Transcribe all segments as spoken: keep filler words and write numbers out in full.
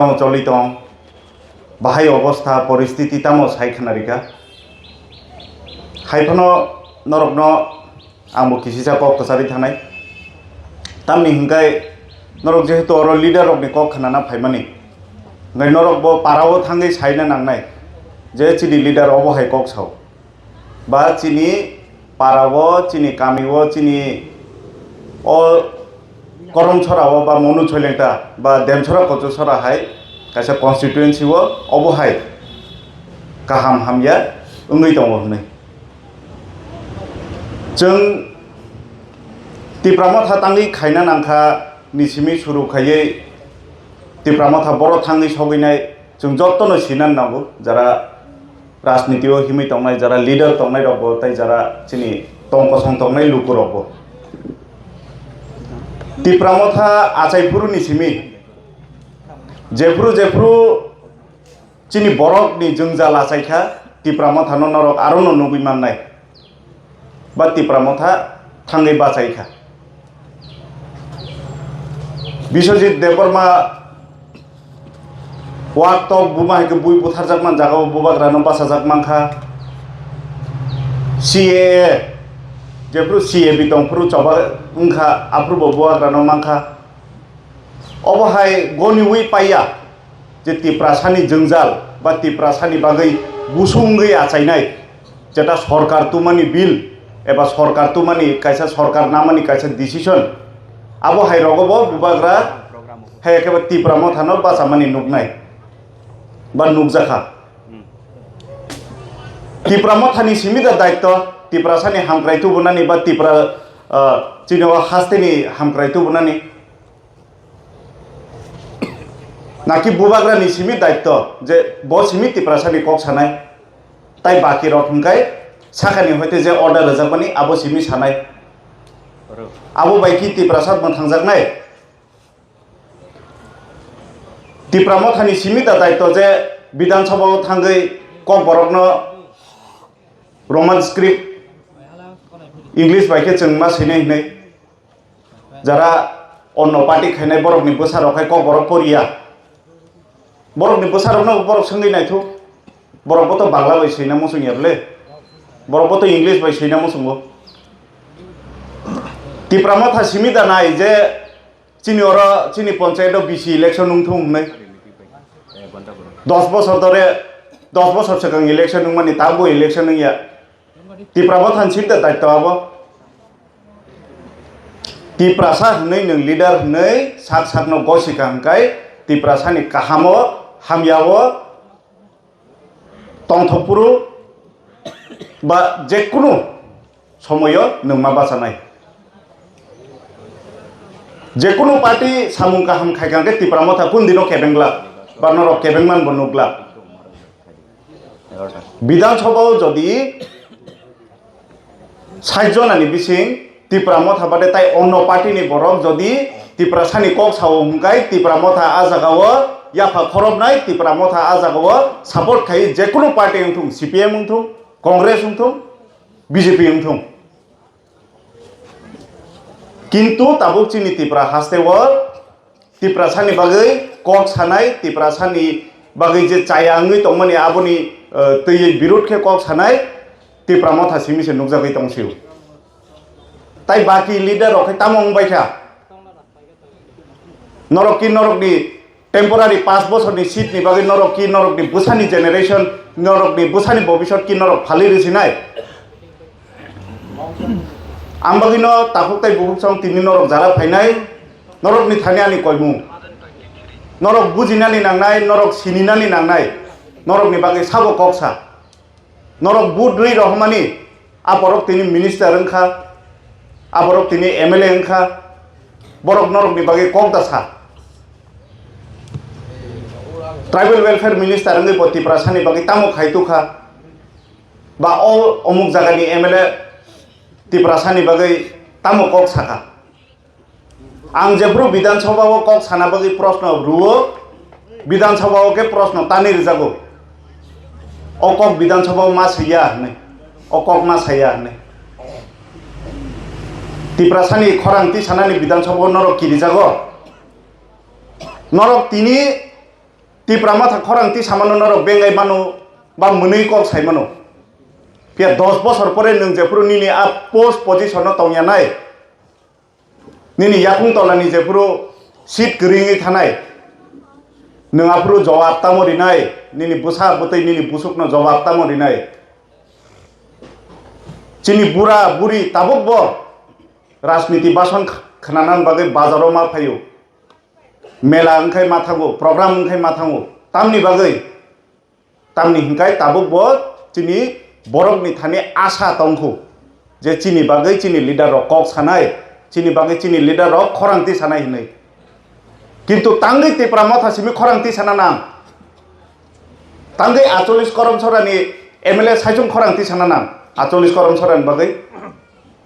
tamo choli tong, bahai obostha poristiti tamo sai khna rikha. Hai phano norokno ang bo kisisa kok kwcharwi thangnai. Tamni hwnkhe norok jehetu oro leader rokni kok khnana phaimani, hwnkhe norok bo para o thangwi saina nangnai je chini leader obo hai kok sao. Ba chini para o, chini kami o, chini o Koromsora o ba Monu Soilengta ba Demsora Kochusora hai kaisa constituency o obo hai kaham hamya wngwi tongo hwnwi. Chwng Tipra Motha tangwi khaina nangkha ni simi suru khaiwi Tipra Motha boro thangwi sogwinai chwng jotono sinan nango, jara rajniti o himwi tongnai, jara leader tongnai rok bo tei jara chini tong kosong tongnai luku rok bo. Tipra Motha achai phuru ni simi jephuru jephuru chini borok ni jwngjal achai kha, Tipra Motha no norok aro no nugwi mannai. Ba Tipra Motha thangwi bachai kha. Biswajit Debbarma wak tok buma hai khe bui butharjak man jaga o bubagra no bachajak man kha. C A A jephuru C A B tong phuru choba wng kha, aphuru bo bubagra no man kha. Obo hai goniwi paiya je Tiprasani jwngjal ba Tiprasani bagwi gusung wngwi achainai, jeta sorkar tumani bill eba sorkar tumani kaisa, sorkar namani kaisa decision, abo hai rogo bo bubagra hai khe Tipra Mothano bachamani nuknai ba nukjakha. Tipra Mothani simi da daitto Tiprasani hamkrai tubunani ba Tipra, ah, chini o hasteni hamkrai tubunani. Naki bubagrani simi daitto je bo simi Tiprasani kok sanai, tai baki rok hwnkhe sakani hoite je order rwjakmani abo simi sanai. Abo bai ki Tiprasa mwthangjaknai? Tipra Mothani simi da daitto je Bidhan Sabha o thangwi Kokborokno Roman script, English bai khe chwng ma swinai hinwi. Jara onno party khainai borokni bwsarok hai Kokborok poriya. Borokni bwsarokno borok swngwi naithok. Borokbo to Bangla bai swina muchung ya bwle. Borokbo to English bai swina muchungo. Tipra Motha simi da nai je chini oro chini panchayat o B C election wngthung hwnwi. Dos bosor dhore, dos bosor swkang election wngmani, tabukbo election wngya. Tipra Mothani simi da daitto abo. Tiprasa hwnwi nwng leader hwnwi sak sakno gosika hwnkhe Tiprasani kahamo hamyao tongthok phuru ba jekunu somoyo nwng ma bachanai. Jekunu party samung kaham khaikha hwnkhe Tipra Motha kun dino kebeng glak ba norok kebeng manbo nuk glak. Bidhan Sabha o jodi sait jonani bising Tipra Motha bade tai onno party ni borok jodi Tiprasani kok sao hwnkhe Tipra Motha a jaga o yapha khorobnai, Tipra Motha a jaga o support khai jekunu party wngthung, C P M wngthung, Congress wngthung, B J P wngthung. Kintu tabuk chini Tipra haste o Tiprasani bagwi kok sanai, Tiprasani bagwi je chaya wngwi tongmani aboni, eh, twiwi birod khe kok sanai Tipra Motha simi se nukjagwi tongsio. Tai baki leader rok khe tamo wngbai kha? Norok ki norokni temporary panch bosorni seat ni bagwi norok ki norokni bwsani generation, norokni bwsani bobisot ki norok phalwi rwsinai? Ang bagwino takhuk tai bukhuk song tini norok jara phainai, norokni thani ani koimung. Norok bujinani nangnai, norok sininani nangnai, norokni bagwi sabo kok sa. Norok vote rwi rohormani, a borok tini minister wngkha, a borok tini M L A wngkha, borok norokni bagwi kok da sa. Tribal Welfare Minister wngwi bo Tiprasani bagwi tamo khai tukha? Ba o omuk jagani M L A Tiprasani bagwi tamo kok sakha? Ang jephru Bidhan Sabha o kok sana bagwi proshno rwo, Bidhan Sabha o khe proshno tani rwjago. O kok Bidhan Sabha o ma swiya hwnwi, o kok ma saya hwnwi. Tiprasani khorang tisanani Bidhan Sabha o norok kirijago. Norok tini Tipra Motha khorang tisamano norok bengai mano ba mwnwi kok sai mano. Phiya dos bosor pore nwng jephuru nini a post position-o tongya nai, nini yakung tolani jephuru seat kwrwi wngwi thanai, nwng aphuru jawab tamo rinai, nini bwsa bwtwi nini busukno jawab tamo rinai? Chini bura buri tabukbo rajniti bason kh-, khwnanani bagwi bazaro ma phaio. Mela wngkhai ma thango, program wngkhai ma thango. Tamni bagwi? Tamni hwnkhai tabukbo chini borokni thani asa tongkhu je chini bagwi chini leader rok kok sanai, chini bagwi chini leader rok khorang tisanai hinwi. Kintu tangwi Tipra Motha simi khorang tisana nang. Tangwi acholis Korom Sorani M L A saichung khorang tisana nang. Acholis Korom Sorani bagwi.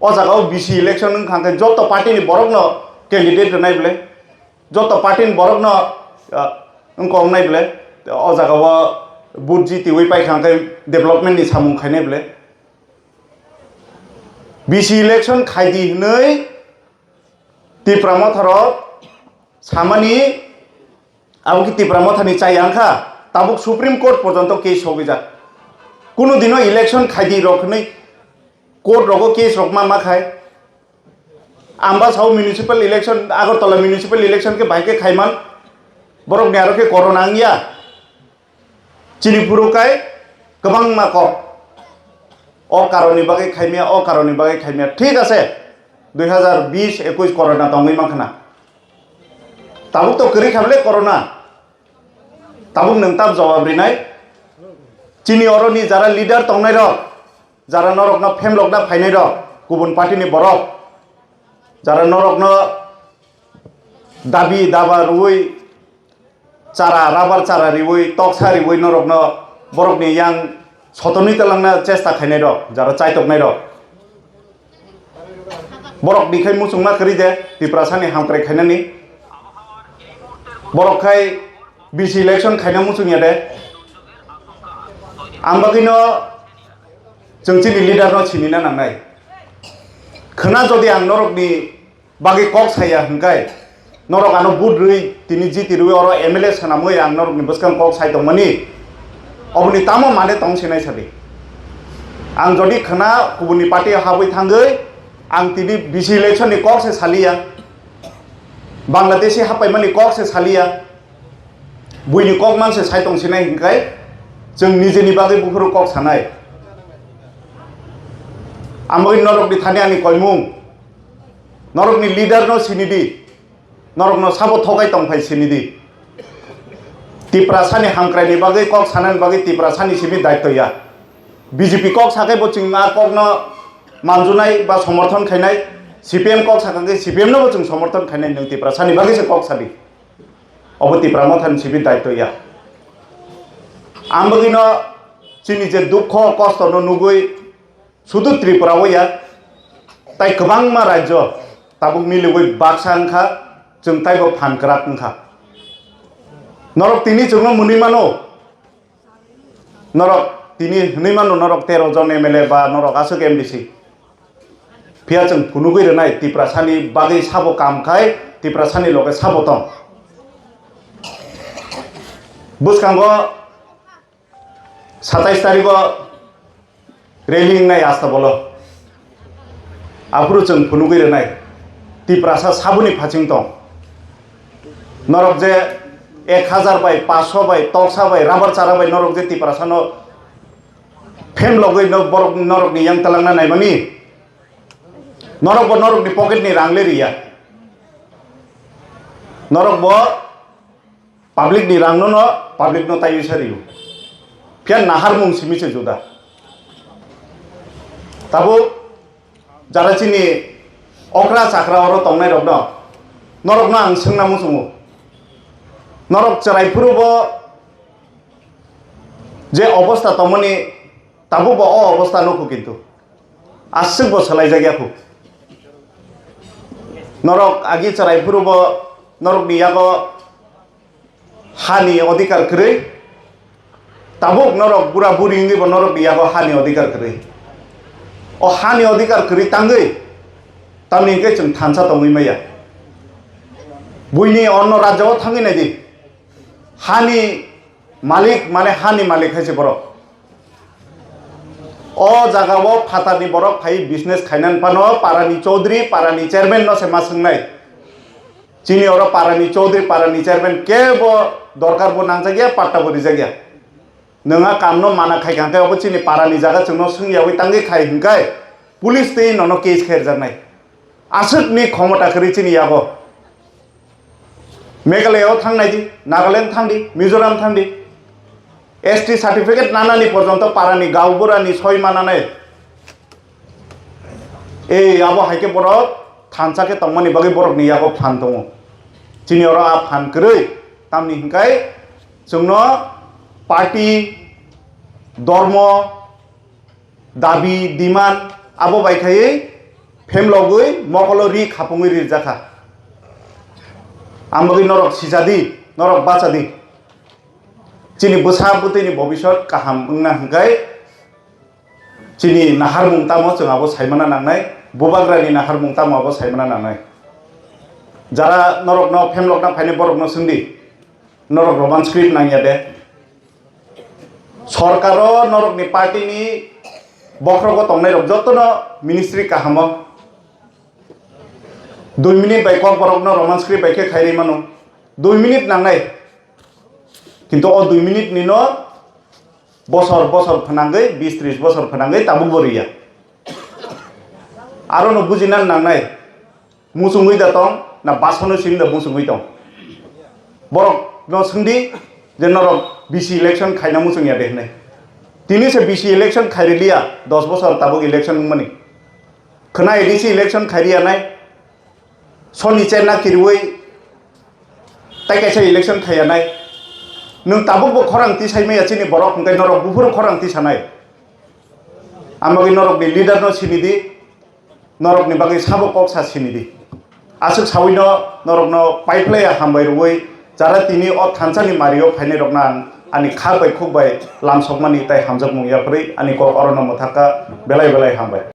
O jaga o B C election wngkha khe joto party ni borokno candidate rwnai bwle. Joto party ni borokno, ah, wngkha wngnai bwle. O jaga o vote jitiwi paikha khe development ni samung khainai bwle. B C election khaidi hinwi Tipra Motha rok samani, abo khe Tipra Motha ni chaya wngkha, tabuk Supreme Court porjonto case sogwijak. Kunu dino election khaidi rok hinwi court rogo case rok ma ma khai. Ang ba sao municipal election, Agartala municipal election khe bai khe khaiman, borok ni aro khe corona wngya. Chini phuru kai kwbangma kok. O karoni bagwi khaimya, o karoni bagwi khaimya. Thik ase, dui hazar bish ekush corona tongwi mankha na. Tabuk to kwrwi kha bwle corona. Tabuk nwng tam jawab rinai. Chini oroni jara leader tongnai rok, jara norokno phemlokna phainai rok, kubun party ni borok, jara norokno dabi daba rwui, chara, rabar chara riui, toksa riui norokno borokni yang sotonwi talangna chesta khainai rok, jara chaitoknai rok. Borok ni khai muchungma kwrwi de, Tiprasa ni hamkrai khainani. Borok khai B C election khaina muchung ya de. Ang bagwino chwng chini leader no sinina nangnai. Khwna jodi ang norok ni bagwi kok saya hwnkhe, norok ano vote rwi tini jiti rwi oro M L A swnamwi ang norokni bwskang kok sai tongmani, oboni tamo mane tong sinai sadi. Ang jodi khwna kubuni party habwi thangwi, ang tini B C election ni kok se saliya, Bangladeshi happaimani kok se saliya, buini kok man se sai tong sinai hwnkhe, chwng nijeni bagwi buphuru kok sanai. Amogwi norokni thani ani koimung. Norokni leader no sini di, norokno sabo thokai tongphai sini di. Tiprasani hamkraini bagwi kok sanani bagwi Tiprasani simi daityo ya. B J P kok sakai bo chwng a kokno manjunai ba somorthon khainai, C P M kok sakha khe C P M no bo chwng somorthon khainai, nwng Tiprasani bagwi se kok sadi. Obo Tipra Mothani simi daityo ya. Ang bagwino chini je dukho kosto no nugwi sudu Tripura o ya, tai kwbangma rajyo tabuk miligwi baksa wngkha, chwng taibo phan kwrak wngkha. Norok tini chwngno mwnwi mano, norok tini hwnwi mano norok tero jon M L A ba norok aswk M D C. Phiya chwng phunugwi rwnai Tiprasani bagwi sabo kam khai, Tiprasani loge sabo tong. Bwskango satais tarikgo rally wngnai Astabolo. Aphuru chwng phunugwi rwnai Tiprasa saboni phaching tong. Norok je ek hazar bai, paanch sho bai, toksa bai, rabar chara bai norok je Tiprasano phemlogwi no borok norokni yang talangna naimani, norokbo norokni pocketni rang le riya. Norokbo publicni rangno no publicno taiwi sa rio. Phiya naharmung simi se juda. Tabuk jara chini okra chakra oro tongnai rokno, norokno ang swngna muchungo. Norok chwrai phuru bo je obostha tongmani, tabuk bo o obostha nukho, kintu aswk bo swlaijak ya kho. Norok agi chwrai phuru bo norokni yago hani odhikar kwrwi, tabuk norok bura buri wngwi bo norokni yago hani odhikar kwrwi. O hani odhikar kwrwi tangwi, tamni hwnkhe chwng thansa tongwi maya. Buini onno rajyo o thangwi naidi. Hani Malik mane hani malik hai se borok. O jaga o phatarni borok phai business khainani phano parani chaudhuri, parani chairman no se ma swngnai. Chini oro parani chaudhuri, parani chairman kebo dorkar bo nangjakya, patta bo rijakya. Nwng a kamno mana khai kha hwnkhe obo chini parani jaga chwngno swngyawi tangwi khai hwnkhe police twi nono case khairjaknai. Aswkni khomota kwrwi chini yago. Meghalaya o thangnai di, Nagaland thang di, Mizoram thang di. S T certificate nanani porjonto parani gaoburani soi mananai. Ei, abo hai khe borok thansa khe tongmani bagwi borokni yago phan tongo. Chini oro a phan kwrwi, tamni hwnkhe chwngno party, dormo, dabi, demand abo bai khaiwi phemlogwi mokolo ri khapungwi rirjakha. Ang bagwi norok sijadi, norok bachadi. Chini bwsa bwtwini bobisot kaham wngna hwnkhe chini naharmung tamo chwng abo saimana nangnai, bubagrani naharmung tamo abo saimana nangnai. Jara norokno phemlokna phainai borokno swngdi, norok Roman script nangya de? Sorkaro norokni partyni bokhrogo tongnairok jotono ministry kahamo dui minute bai kok borokno Roman script bai khe khairwi mano, dui minute nangnai. Kintu o dui minute nino bosor bosor phnangwi, bis tris bosor phnangwi tabukbo riya. Arono bujina nangnai, muchungwi da tong na basono simi da muchungwi tong. Borokno swngdi je norok B C election khaina muchungya de hinwi. Tini se B C election khairiliya, dos bosor tabuk election wngmani. Khwna A D C election khairiya nai, soni chenna kiriwi tai kaisa election khaiya nai. Nwng tabukbo khorang tisai maya chini borok, hwnkhe norok buphuru khorang tisanai. Ang bagwi norokni leader no sini di, norokni bagwi sabo kok sa sini di. Aswk sawi no norokno paiphlaiya hambai rwui, jara tini o thansani mario phainai rokno ang ani kha bai khuk bai lamsokmani tai hamjakmung yaphri ani kok orono mwthakha, belai belai hambai.